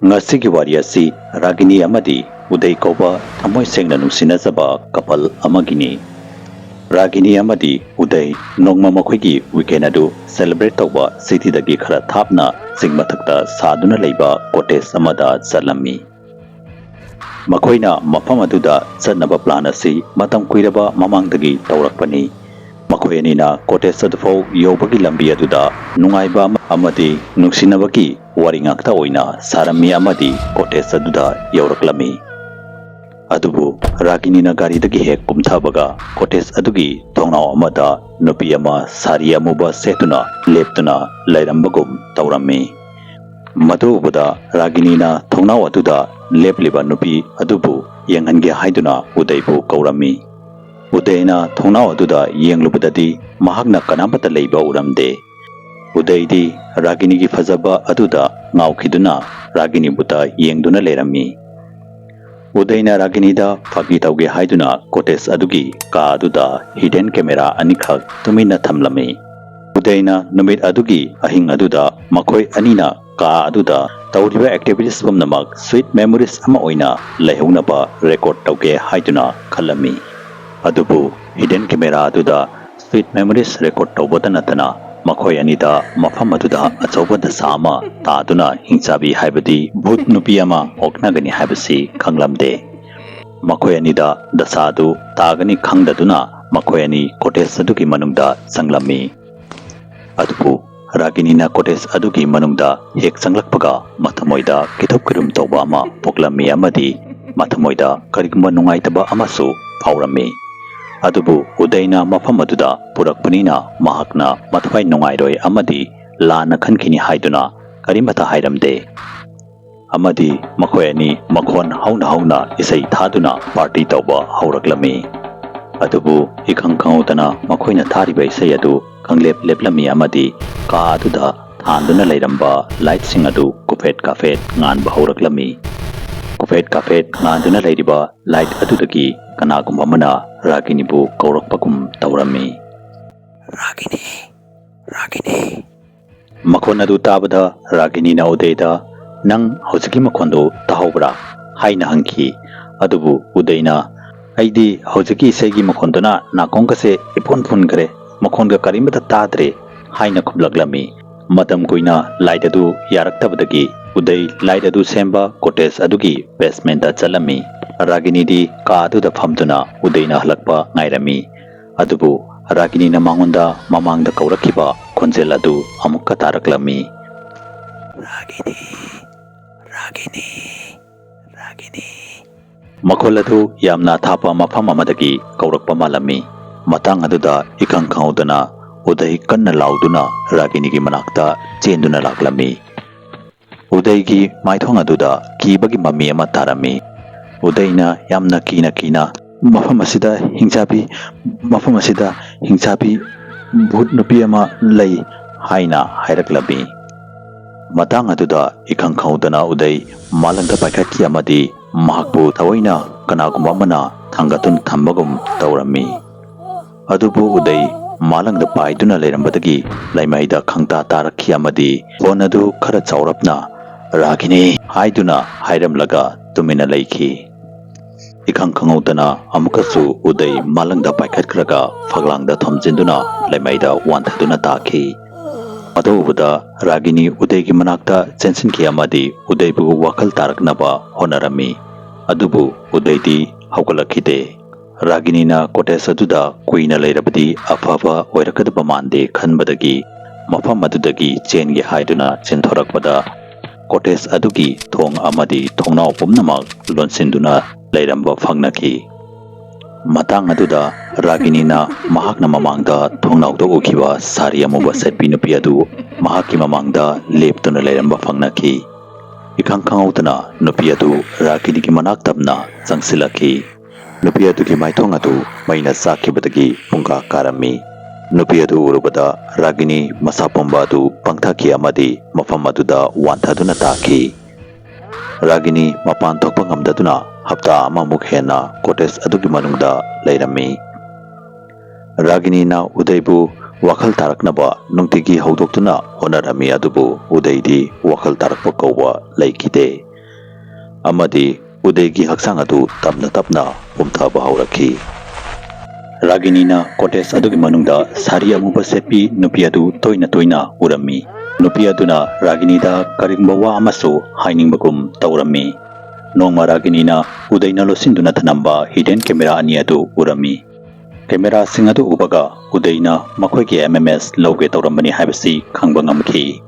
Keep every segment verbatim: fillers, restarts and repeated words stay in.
ꯉꯁꯤꯒꯤ ꯋꯥꯔꯤ ꯑꯁꯤ ꯔꯥꯒꯤꯅꯤ ꯑꯃꯗꯤ ꯎꯗꯩ ꯀꯧꯕ ꯊꯃꯣꯏ ꯁꯦꯡꯅ ꯅꯨꯡꯁꯤꯅꯖꯕ ꯀꯄꯜ ꯑꯃꯒꯤꯅꯤ꯫ ꯔꯥꯒꯤꯅꯤ ꯑꯃꯗꯤ ꯎꯗꯩ ꯅꯣꯡꯃ ꯃꯈꯣꯏꯒꯤ ꯋꯤꯀꯦꯟ ꯑꯗꯨ ꯁꯦꯂꯦꯕ꯭ꯔꯦꯠ ꯇꯧꯕ ꯁꯤꯇꯤꯗꯒꯤ ꯈꯔ ꯊꯥꯞꯅ ꯆꯤꯡ ꯃꯊꯛꯇ ꯁꯥꯗꯨꯅ ꯂꯩꯕ ꯀꯣꯇꯦꯖ ꯑꯃꯗ ꯆꯠꯂꯝꯃꯤ꯫ ꯃꯈꯣꯏꯅ ꯃꯐꯝ ꯑꯗꯨꯗ ꯆꯠꯅꯕ ꯄ꯭ꯂꯥꯟ ꯑꯁꯤ ꯃꯇꯝ ꯀꯨꯏꯔꯕ ꯃꯃꯥꯡꯗꯒꯤ ꯇꯧꯔꯛꯄꯅꯤ꯫ ꯃꯈꯣꯏ ꯑꯅꯤꯅ ꯀꯣꯇꯦꯖ ꯑꯗꯨꯐꯥꯎ ꯌꯧꯕꯒꯤ ꯂꯝꯕꯤ ꯑꯗꯨꯗ ꯅꯨꯡꯉꯥꯏꯕ ꯑꯃ ꯑꯃꯗꯤ ꯅꯨꯡꯁꯤꯅꯕꯒꯤ ꯋꯥꯔꯤ ꯉꯥꯛꯇ ꯑꯣꯏꯅ ꯁꯥꯔꯝꯃꯤ ꯑꯃꯗꯤ ꯀꯣꯇꯦꯖ ꯑꯗꯨꯗ ꯌꯧꯔꯛꯂꯝꯃꯤ꯫ ꯑꯗꯨꯕꯨ ꯔꯥꯒꯤꯅꯤꯅ ꯒꯥꯔꯤꯗꯒꯤ ꯍꯦꯛ ꯀꯨꯝꯊꯕꯒ ꯀꯣꯇꯦꯖ ꯑꯗꯨꯒꯤ ꯊꯣꯡꯅꯥꯎ ꯑꯃꯗ ꯅꯨꯄꯤ ꯑꯃ ꯁꯥꯔꯤ ꯑꯃꯨꯕ ꯁꯦꯠꯇꯨꯅ ꯂꯦꯞꯇꯨꯅ ꯂꯩꯔꯝꯕꯒꯨꯝ ꯇꯧꯔꯝꯃꯤ꯫ ꯃꯗꯨ ꯎꯕꯗ ꯔꯥꯒꯤꯅꯤꯅ ꯊꯣꯡꯅꯥꯎ ꯑꯗꯨꯗ ꯂꯦꯞꯂꯤꯕ ꯅꯨꯄꯤ ꯑꯗꯨꯕꯨ ꯌꯦꯡꯍꯟꯒꯦ ꯍꯥꯏꯗꯨꯅ ꯎꯗꯩꯕꯨ ꯀꯧꯔꯝꯃꯤ꯫ ꯎꯗꯩꯅ ꯊꯣꯡꯅꯥꯎ ꯑꯗꯨꯗ ꯌꯦꯡꯂꯨꯕꯗꯗꯤ ꯃꯍꯥꯛꯅ ꯀꯅꯥꯃꯠꯇ ꯂꯩꯕ ꯎꯔꯝꯗꯦ꯫ ꯎꯗꯩꯗꯤ ꯔꯥꯒꯤꯅꯤꯒꯤ ꯐꯖꯕ ꯑꯗꯨꯗ ꯉꯥꯎꯈꯤꯗꯨꯅ ꯔꯥꯒꯤꯅꯤꯕꯨꯇ ꯌꯦꯡꯗꯨꯅ ꯂꯩꯔꯝꯃꯤ꯫ ꯎꯗꯩꯅ ꯔꯥꯒꯤꯅꯤꯗ ꯐꯥꯒꯤ ꯇꯧꯒꯦ ꯍꯥꯏꯗꯨꯅ ꯀꯣꯇꯦꯖ ꯑꯗꯨꯒꯤ ꯀꯥ ꯑꯗꯨꯗ ꯍꯤꯗꯦꯟ ꯀꯦꯃꯦꯔꯥ ꯑꯅꯤꯈꯛ ꯇꯨꯃꯤꯟꯅ ꯊꯝꯂꯝꯃꯤ꯫ ꯎꯗꯩꯅ ꯅꯨꯃꯤꯠ ꯑꯗꯨꯒꯤ ꯑꯍꯤꯡ ꯑꯗꯨꯗ ꯃꯈꯣꯏ ꯑꯅꯤꯅ ꯀꯥ ꯑꯗꯨꯗ ꯇꯧꯔꯤꯕ ꯑꯦꯛꯇꯤꯚꯤꯇꯤꯁ ꯄꯨꯝꯅꯃꯛ ꯁ꯭ꯋꯤꯠ ꯃꯦꯃꯣꯔꯤꯁ ꯑꯃ ꯑꯣꯏꯅ ꯂꯩꯍꯧꯅꯕ ꯔꯦꯀꯣꯔꯗ ꯇꯧꯒꯦ ꯍꯥꯏꯗꯨꯅ ꯈꯜꯂꯝꯃꯤ꯫ ꯑꯗꯨꯕꯨ ꯍꯤꯗꯦꯟ ꯀꯦꯃꯦꯔꯥ ꯑꯗꯨꯗ ꯁ꯭ꯋꯤꯠ ꯃꯦꯃꯣꯔꯤꯁ ꯔꯦꯀꯣꯔꯗ ꯇꯧꯕꯇ ꯅꯠꯇꯅ ꯃꯈꯣꯏ ꯑꯅꯤꯗ ꯃꯐꯝ ꯑꯗꯨꯗ ꯑꯆꯧꯕ ꯗꯁꯥ ꯑꯃ ꯇꯥꯗꯨꯅ ꯍꯤꯡꯆꯥꯕꯤ ꯍꯥꯏꯕꯗꯤ ꯚꯨꯠ ꯅꯨꯄꯤ ꯑꯃ ꯑꯣꯛꯅꯒꯅꯤ ꯍꯥꯏꯕꯁꯤ ꯈꯪꯂꯝꯗꯦ꯫ ꯃꯈꯣꯏ ꯑꯅꯤꯗ ꯗꯁꯥ ꯑꯗꯨ ꯇꯥꯒꯅꯤ ꯈꯪꯗꯗꯨꯅ ꯃꯈꯣꯏ ꯑꯅꯤ ꯀꯣꯇꯦꯖ ꯑꯗꯨꯒꯤ ꯃꯅꯨꯡꯗ ꯆꯪꯂꯝꯃꯤ꯫ ꯑꯗꯨꯕꯨ ꯔꯥꯒꯤꯅꯤꯅ ꯀꯣꯇꯦꯖ ꯑꯗꯨꯒꯤ ꯃꯅꯨꯡꯗ ꯍꯦꯛ ꯆꯪꯂꯛꯄꯒ ꯃꯊꯃꯣꯏꯗ ꯀꯤꯊꯨꯞ ꯀꯤꯔꯨꯝ ꯇꯧꯕ ꯑꯃ ꯄꯣꯛꯂꯝꯃꯤ ꯑꯃꯗꯤ ꯃꯊꯃꯣꯏꯗ ꯀꯔꯤꯒꯨꯝꯕ ꯅꯨꯡꯉꯥꯏꯇꯕ ꯑꯃꯁꯨ ꯐꯥꯎꯔꯝꯃꯤ꯫ ꯑꯗꯨꯕꯨ ꯎꯗꯩꯅ ꯃꯐꯝ ꯑꯗꯨꯗ ꯄꯨꯔꯛꯄꯅꯤꯅ ꯃꯍꯥꯛꯅ ꯃꯊ꯭ꯋꯥꯏ ꯅꯨꯡꯉꯥꯏꯔꯣꯏ ꯑꯃꯗꯤ ꯂꯥꯟꯅ ꯈꯟꯈꯤꯅꯤ ꯍꯥꯏꯗꯨꯅ ꯀꯔꯤꯃꯠꯇ ꯍꯥꯏꯔꯝꯗꯦ꯫ ꯑꯃꯗꯤ ꯃꯈꯣꯏ ꯑꯅꯤ ꯃꯈꯣꯟ ꯍꯧꯅ ꯍꯧꯅ ꯏꯁꯩ ꯊꯥꯗꯨꯅ ꯄꯥꯔꯇꯤ ꯇꯧꯕ ꯍꯧꯔꯛꯂꯝꯃꯤ꯫ ꯑꯗꯨꯕꯨ ꯏꯈꯪ ꯈꯪꯍꯧꯗꯅ ꯃꯈꯣꯏꯅ ꯊꯥꯔꯤꯕ ꯏꯁꯩ ꯑꯗꯨ ꯈꯪꯂꯦꯞ ꯂꯦꯞꯂꯝꯃꯤ ꯑꯃꯗꯤ ꯀꯥ ꯑꯗꯨꯗ ꯊꯥꯟꯗꯨꯅ ꯂꯩꯔꯝꯕ ꯂꯥꯏꯠꯁꯤꯡ ꯑꯗꯨ ꯀꯨꯐꯦꯠ ꯀꯥꯐꯦꯠ ꯉꯥꯟꯕ ꯍꯧꯔꯛꯂꯝꯃꯤ꯫ ꯀꯨꯐꯦꯠ ꯀꯥꯐꯦꯠ ꯉꯥꯟꯗꯨꯅ ꯂꯩꯔꯤꯕ ꯂꯥꯏꯠ ꯑꯗꯨꯗꯒꯤ ꯀꯅꯥꯒꯨꯝꯕ ꯑꯃꯅ ꯔꯥꯒꯤꯅꯤꯕꯨ ꯀꯧꯔꯛꯄꯒꯨꯝ ꯇꯧꯔꯝꯃꯤ꯫ "ꯔꯥꯒꯤꯅꯤ, ꯔꯥꯒꯤꯅꯤ!" ꯃꯈꯣꯟ ꯑꯗꯨ ꯇꯥꯕꯗ ꯔꯥꯒꯤꯅꯤꯅ ꯎꯗꯩꯗ, "ꯅꯪ ꯍꯧꯖꯤꯛꯀꯤ ꯃꯈꯣꯟꯗꯨ ꯇꯥꯍꯧꯕ꯭ꯔꯥ?" ꯍꯥꯏꯅ ꯍꯪꯈꯤ꯫ ꯑꯗꯨꯕꯨ ꯎꯗꯩꯅ, "ꯑꯩꯗꯤ ꯍꯧꯖꯤꯛꯀꯤ ꯏꯁꯩꯒꯤ ꯃꯈꯣꯟꯗꯨꯅ ꯅꯥꯀꯣꯡꯒꯁꯦ ꯏꯐꯨꯟ ꯐꯨꯟꯈ꯭ꯔꯦ, ꯃꯈꯣꯟꯒ ꯀꯔꯤꯃꯠꯇ ꯇꯥꯗ꯭ꯔꯦ" ꯍꯥꯏꯅ ꯈꯨꯝꯂꯛꯂꯝꯃꯤ꯫ ꯃꯇꯝ ꯀꯨꯏꯅ light ꯑꯗꯨ ꯌꯥꯔꯛꯇꯕꯗꯒꯤ ꯎꯗꯩ light ꯑꯗꯨ ꯁꯦꯝꯕ cottage ꯑꯗꯨꯒꯤ basementꯇ ꯆꯠꯂꯝꯃꯤ꯫ ꯔꯥꯒꯤꯅꯤꯗꯤ ꯀꯥ ꯑꯗꯨꯗ ꯐꯝꯗꯨꯅ ꯎꯗꯩꯅ ꯍꯜꯂꯛꯄ ꯉꯥꯏꯔꯝꯃꯤ꯫ ꯑꯗꯨꯕꯨ ꯔꯥꯒꯤꯅꯤꯅ ꯃꯉꯣꯟꯗ ꯃꯃꯥꯡꯗ ꯀꯧꯔꯛꯈꯤꯕ ꯈꯣꯟꯖꯦꯜ ꯑꯗꯨ ꯑꯃꯨꯛꯀ ꯇꯥꯔꯛꯂꯝꯃꯤ꯫ "ꯔꯥꯒꯤꯅꯤ, ꯔꯥꯒꯤꯅꯤ, ꯔꯥꯒꯤꯅꯤ!" ꯃꯈꯣꯜ ꯑꯗꯨ ꯌꯥꯝꯅ ꯑꯊꯥꯞꯄ ꯃꯐꯝ ꯑꯃꯗꯒꯤ ꯀꯧꯔꯛꯄ ꯃꯥꯜꯂꯝꯃꯤ꯫ ꯃꯇꯥꯡ ꯑꯗꯨꯗ ꯏꯈꯪ ꯈꯪꯍꯧꯗꯅ ꯎꯗꯩ ꯀꯟꯅ ꯂꯥꯎꯗꯨꯅ ꯔꯥꯒꯤꯅꯤꯒꯤ ꯃꯅꯥꯛꯇ ꯆꯦꯟꯗꯨꯅ ꯂꯥꯛꯂꯝꯃꯤ꯫ ꯎꯗꯩꯒꯤ ꯃꯥꯏꯊꯣꯡ ꯑꯗꯨꯗ ꯀꯤꯕꯒꯤ ꯃꯃꯤ ꯑꯃ ꯇꯥꯔꯝꯃꯤ꯫ ꯎꯗꯩꯅ ꯌꯥꯝꯅ ꯀꯤꯅ ꯀꯤꯅ, "ꯃꯐꯝ ꯑꯁꯤꯗ ꯍꯤꯡꯆꯥꯕꯤ, ꯃꯐꯝ ꯑꯁꯤꯗ ꯍꯤꯡꯆꯥꯕꯤ ꯚꯨꯠ ꯅꯨꯄꯤ ꯑꯃ ꯂꯩ" ꯍꯥꯏꯅ ꯍꯥꯏꯔꯛꯂꯝꯃꯤ꯫ ꯃꯇꯥꯡ ꯑꯗꯨꯗ ꯏꯈꯪ ꯈꯪꯍꯧꯗꯅ ꯎꯗꯩ ꯃꯥꯂꯪꯗ ꯄꯥꯏꯈꯠꯈꯤ ꯑꯃꯗꯤ ꯃꯍꯥꯛꯄꯨ ꯊꯑꯣꯏꯅ ꯀꯅꯥꯒꯨꯝꯕ ꯑꯃꯅ ꯊꯥꯡꯒꯠꯇꯨꯅ ꯊꯝꯕꯒꯨꯝ ꯇꯧꯔꯝꯃꯤ꯫ ꯑꯗꯨꯕꯨ ꯎꯗꯩ ꯃꯥꯂꯪꯗ ꯄꯥꯏꯗꯨꯅ ꯂꯩꯔꯝꯕꯗꯒꯤ ꯂꯩꯃꯥꯏꯗ ꯈꯪꯇꯥ ꯇꯥꯔꯛꯈꯤ ꯑꯃꯗꯤ ꯈꯣꯟ ꯑꯗꯨ ꯈꯔ ꯆꯥꯎꯔꯞꯅ "ꯔꯥꯒꯤꯅꯤ" ꯍꯥꯏꯗꯨꯅ ꯍꯥꯏꯔꯝꯂꯒ ꯇꯨꯃꯤꯟꯅ ꯂꯩꯈꯤ꯫ ꯏꯈꯪ ꯈꯪꯍꯧꯗꯅ ꯑꯃꯨꯛꯀꯁꯨ ꯎꯗꯩ ꯃꯥꯂꯪꯗ ꯄꯥꯏꯈꯠꯈ꯭ꯔꯒ ꯐꯛꯂꯥꯡꯗ ꯊꯣꯝꯖꯤꯟꯗꯨꯅ ꯂꯩꯃꯥꯏꯗ ꯋꯥꯟꯊꯗꯨꯅ ꯇꯥꯈꯤ꯫ ꯃꯗꯨ ꯎꯕꯗ ꯔꯥꯒꯤꯅꯤ ꯎꯗꯩꯒꯤ ꯃꯅꯥꯛꯇ ꯆꯦꯟꯁꯤꯟꯈꯤ ꯑꯃꯗꯤ ꯎꯗꯩꯕꯨ ꯋꯥꯈꯜ ꯇꯥꯔꯛꯅꯕ ꯍꯣꯠꯅꯔꯝꯃꯤ꯫ ꯑꯗꯨꯕꯨ ꯎꯗꯩꯗꯤ ꯍꯧꯒꯠꯂꯛꯈꯤꯗꯦ꯫ ꯔꯥꯒꯤꯅꯤꯅ cottage ꯑꯗꯨꯗ ꯀꯨꯏꯅ ꯂꯩꯔꯕꯗꯤ ꯑꯐꯕ ꯑꯣꯏꯔꯛꯀꯗꯕ ꯃꯥꯟꯗꯦ ꯈꯟꯕꯗꯒꯤ ꯃꯐꯝ ꯑꯗꯨꯗꯒꯤ ꯆꯦꯟꯒꯦ ꯍꯥꯏꯗꯨꯅ ꯆꯦꯟꯊꯣꯔꯛꯄꯗ cottage ꯑꯗꯨꯒꯤ ꯊꯣꯡ ꯑꯃꯗꯤ ꯊꯣꯡꯅꯥꯎ ꯄꯨꯝꯅꯃꯛ ꯂꯣꯟꯁꯤꯟꯗꯨꯅ ꯂꯩꯔꯝꯕ ꯐꯪꯅꯈꯤ꯫ ꯃꯇꯥꯡ ꯑꯗꯨꯗ ꯔꯥꯒꯤꯅꯤꯅ ꯃꯍꯥꯛꯅ ꯃꯃꯥꯡꯗ ꯊꯣꯡꯅꯥꯎꯗ ꯎꯈꯤꯕ ꯁꯥꯔꯤ ꯑꯃꯨꯕ ꯁꯦꯠꯄꯤ ꯅꯨꯄꯤ ꯑꯗꯨ ꯃꯍꯥꯛꯀꯤ ꯃꯃꯥꯡꯗ ꯂꯦꯞꯇꯨꯅ ꯂꯩꯔꯝꯕ ꯐꯪꯅꯈꯤ꯫ ꯏꯈꯪ ꯈꯪꯍꯧꯗꯅ ꯅꯨꯄꯤ ꯑꯗꯨ ꯔꯥꯒꯤꯅꯤꯒꯤ ꯃꯅꯥꯛ ꯇꯝꯅ ꯆꯪꯁꯤꯜꯂꯛꯈꯤ꯫ ꯅꯨꯄꯤ ꯑꯗꯨꯒꯤ ꯃꯥꯏꯊꯣꯡ ꯑꯗꯨ ꯃꯩꯅ ꯆꯥꯛꯈꯤꯕꯗꯒꯤ ꯄꯨꯡꯀꯥ ꯀꯥꯔꯝꯃꯤ꯫ ꯅꯨꯄꯤ ꯑꯗꯨ ꯎꯔꯨꯕꯗ ꯔꯥꯒꯤꯅꯤ ꯃꯁꯥ ꯄꯨꯝꯕ ꯑꯗꯨ ꯄꯪꯊꯈꯤ ꯑꯃꯗꯤ ꯃꯐꯝ ꯑꯗꯨꯗ ꯋꯥꯟꯊꯗꯨꯅ ꯇꯥꯈꯤ꯫ ꯔꯥꯒꯤꯅꯤ ꯃꯄꯥꯟ ꯊꯣꯛꯄ ꯉꯝꯗꯗꯨꯅ ꯍꯞꯇꯥ ꯑꯃꯃꯨꯛ ꯍꯦꯟꯅ cottage ꯑꯗꯨꯒꯤ ꯃꯅꯨꯡꯗ ꯂꯩꯔꯝꯃꯤ꯫ ꯔꯥꯒꯤꯅꯤꯅ ꯎꯗꯩꯕꯨ ꯋꯥꯈꯜ ꯇꯥꯔꯛꯅꯕ ꯅꯨꯡꯇꯤꯒꯤ ꯍꯧꯗꯣꯛꯇꯨꯅ ꯍꯣꯠꯅꯔꯝꯃꯤ, ꯑꯗꯨꯕꯨ ꯎꯗꯩꯗꯤ ꯋꯥꯈꯜ ꯇꯥꯔꯛꯄ ꯀꯧꯕ ꯂꯩꯈꯤꯗꯦ꯫ ꯑꯃꯗꯤ ꯎꯗꯩꯒꯤ ꯍꯛꯆꯥꯡ ꯑꯗꯨ ꯇꯞꯅ ꯇꯞꯅ ꯄꯨꯝꯊꯕ ꯍꯧꯔꯛꯈꯤ꯫ ꯔꯥꯒꯤꯅꯤꯅ ꯀꯣꯇꯦꯖ ꯑꯗꯨꯒꯤ ꯃꯅꯨꯡꯗ ꯁꯥꯔꯤ ꯑꯃꯨꯕ ꯁꯦꯠꯄꯤ ꯅꯨꯄꯤ ꯑꯗꯨ ꯇꯣꯏꯅ ꯇꯣꯏꯅ ꯎꯔꯝꯃꯤ꯫ ꯅꯨꯄꯤ ꯑꯗꯨꯅ ꯔꯥꯒꯤꯅꯤꯗ ꯀꯔꯤꯒꯨꯝꯕ ꯋꯥ ꯑꯃꯁꯨ ꯍꯥꯏꯅꯤꯡꯕꯒꯨꯝ ꯇꯧꯔꯝꯃꯤ꯫ ꯅꯣꯡꯃ ꯔꯥꯒꯤꯅꯤꯅ ꯎꯗꯩꯅ ꯂꯣꯠꯁꯤꯟꯗꯨꯅ ꯊꯅꯝꯕ ꯍꯤꯗꯦꯟ ꯀꯦꯃꯦꯔꯥ ꯑꯅꯤ ꯑꯗꯨ ꯎꯔꯝꯃꯤ꯫ ꯀꯦꯃꯦꯔꯥꯁꯤꯡ ꯑꯗꯨ ꯎꯕꯒ ꯎꯗꯩꯅ ꯃꯈꯣꯏꯒꯤ ꯑꯦꯝ ꯑꯦꯝ ꯑꯦꯁ ꯂꯧꯒꯦ ꯇꯧꯔꯝꯕꯅꯤ ꯍꯥꯏꯕꯁꯤ ꯈꯪꯕ ꯉꯝꯈꯤ꯫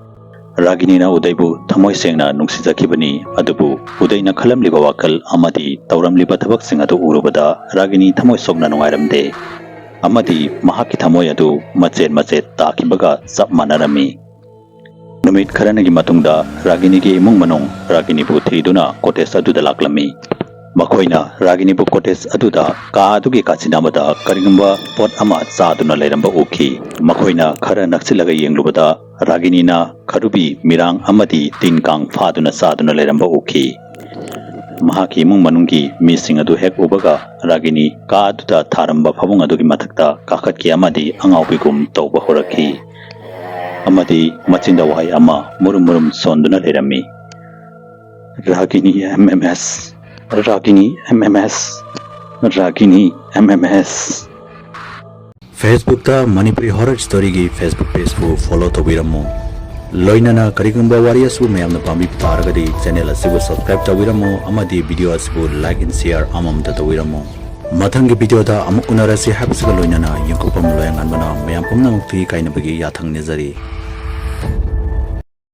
ꯔꯥꯒꯤꯅꯤꯅ ꯎꯗꯩꯕꯨ ꯊꯃꯣꯏ ꯁꯦꯡꯅ ꯅꯨꯡꯁꯤꯖꯈꯤꯕꯅꯤ, ꯑꯗꯨꯕꯨ ꯎꯗꯩꯅ ꯈꯜꯂꯝꯂꯤꯕ ꯋꯥꯈꯜ ꯑꯃꯗꯤ ꯇꯧꯔꯝꯂꯤꯕ ꯊꯕꯛꯁꯤꯡ ꯑꯗꯨ ꯎꯔꯨꯕꯗ ꯔꯥꯒꯤꯅꯤ ꯊꯃꯣꯏ ꯁꯣꯛꯅ ꯅꯨꯡꯉꯥꯏꯔꯝꯗꯦ, ꯑꯃꯗꯤ ꯃꯍꯥꯛꯀꯤ ꯊꯃꯣꯏ ꯑꯗꯨ ꯃꯆꯦꯠ ꯃꯆꯦꯠ ꯇꯥꯈꯤꯕꯒ ꯆꯞ ꯃꯥꯟꯅꯔꯝꯃꯤ꯫ ꯅꯨꯃꯤꯠ ꯈꯔꯅꯤꯒꯤ ꯃꯇꯨꯡꯗ ꯔꯥꯒꯤꯅꯤꯒꯤ ꯏꯃꯨꯡ ꯃꯅꯨꯡ ꯔꯥꯒꯤꯅꯤꯕꯨ ꯊꯤꯗꯨꯅ ꯀꯣꯇꯦꯖ ꯑꯗꯨꯗ ꯂꯥꯛꯂꯝꯃꯤ꯫ ꯃꯈꯣꯏꯅ ꯔꯥꯒꯤꯅꯤꯕꯨ ꯀꯣꯇꯦꯖ ꯑꯗꯨꯗ ꯀꯥ ꯑꯗꯨꯒꯤ ꯀꯥꯆꯤꯟ ꯑꯃꯗ ꯀꯔꯤꯒꯨꯝꯕ ꯄꯣꯠ ꯑꯃ ꯆꯥꯗꯨꯅ ꯂꯩꯔꯝꯕ ꯎꯈꯤ꯫ ꯃꯈꯣꯏꯅ ꯈꯔ ꯅꯛꯁꯤꯜꯂꯒ ꯌꯦꯡꯂꯨꯕꯗ ꯔꯥꯒꯤꯅꯤꯅ ꯈꯔꯨꯕꯤ, ꯃꯤꯔꯥꯡ ꯑꯃꯗꯤ ꯇꯤꯟ ꯀꯥꯡ ꯐꯥꯗꯨꯅ ꯆꯥꯗꯨꯅ ꯂꯩꯔꯝꯕ ꯎꯈꯤ꯫ ꯃꯍꯥꯛꯀꯤ ꯏꯃꯨꯡ ꯃꯅꯨꯡꯒꯤ ꯃꯤꯁꯤꯡ ꯑꯗꯨ ꯍꯦꯛ ꯎꯕꯒ ꯔꯥꯒꯤꯅꯤ ꯀꯥ ꯑꯗꯨꯗ ꯊꯥꯔꯝꯕ ꯐꯃꯨꯡ ꯑꯗꯨꯒꯤ ꯃꯊꯛꯇ ꯀꯥꯈꯠꯈꯤ ꯑꯃꯗꯤ ꯑꯉꯥꯎꯕꯤꯒꯨꯝ ꯇꯧꯕ ꯍꯧꯔꯛꯈꯤ꯫ ꯑꯃꯗꯤ ꯃꯆꯤꯟꯗ ꯋꯥꯍꯩ ꯑꯃ ꯃꯨꯔꯨꯝ ꯃꯨꯔꯨꯝ ꯁꯣꯟꯗꯨꯅ ꯂꯩꯔꯝꯃꯤ꯫ ꯔꯥꯒꯤꯅꯤ ꯑꯦꯝ ꯑꯦꯝ ꯑꯦꯁ, ꯔꯥꯒꯤꯅꯤ ꯑꯦꯝ ꯑꯦꯝ ꯑꯦꯁ, ꯔꯥꯒꯤꯅꯤ ꯑꯦꯝ ꯑꯦꯝ ꯑꯦꯁ꯫ Facebookꯇ Manipuri Horror Storyꯒꯤ Facebook pageꯄꯨ follow ꯇꯧꯕꯤꯔꯝꯃꯨ꯫ ꯂꯣꯏꯅꯅ ꯀꯔꯤꯒꯨꯝꯕ ꯋꯥꯔꯤ ꯑꯁꯤꯕꯨ ꯃꯌꯥꯝꯅ ꯄꯥꯝꯕꯤꯕ ꯇꯥꯔꯒꯗꯤ channel ꯑꯁꯤꯕꯨ subscribe ꯇꯧꯕꯤꯔꯝꯃꯨ ꯑꯃꯗꯤ video ꯑꯁꯤꯕꯨ like and share ꯑꯃꯃꯝꯇ ꯇꯧꯕꯤꯔꯝꯃꯨ꯫ ꯃꯊꯪꯒꯤ videoꯗ ꯑꯃꯨꯛ ꯎꯅꯔꯁꯤ ꯍꯥꯏꯕꯁꯤꯒ ꯂꯣꯏꯅꯅ ꯌꯦꯡꯊꯣꯛꯐꯝ ꯂꯣꯌꯥꯉꯥꯟꯕꯅ ꯃꯌꯥꯝ ꯄꯨꯝꯅꯃꯛꯇꯒꯤ ꯀꯥꯏꯅꯕꯒꯤ ꯌꯥꯊꯪ ꯅꯤꯖꯔꯤ꯫